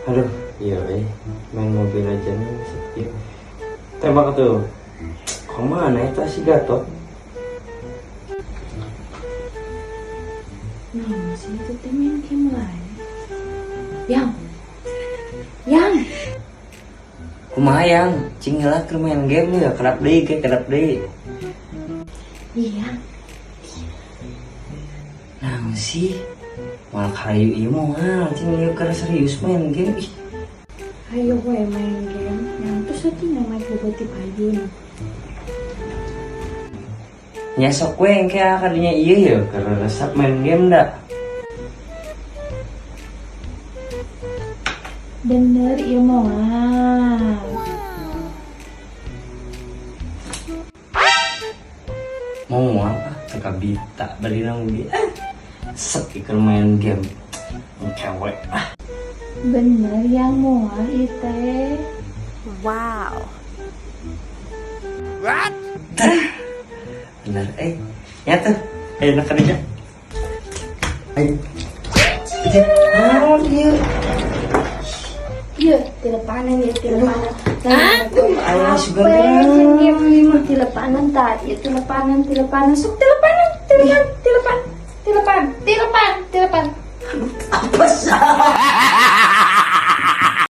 Aduh, iya eh. Main Mobile Legends sepi. Tembak tuh. Kemana eta si Gatot? Nah, sih itu teh main game lain. Yang, yang, Kumaha, Yang? Cing heula keur main game ya, kerap deui ke kerap deui. Iya. Nah, sih. Moal karayu ieu moal, cing ieu keur serius main game ih. Ayo we main game. Yang terus tadi nama bobo ti payun. Nya sok we engke kadinya ieu ya keur resep main game da. Bener iya moal. Mau apa? Teu kabita bari ge. Ah, sep keur main game. Cewek ah. Bener yang moal ieu teh. Wow. Bener eh. Ya tuh. Ayo nak kerja. Ayo. Ah, iya. Iya, tilepanan ya, tilepanan. Nah, Alah, sugan tilepanan tak, ya tilepanan, tilepanan, sok tilepanan, tilepan, tilepan, tilepan, tilepan, tilepan. Apa sih?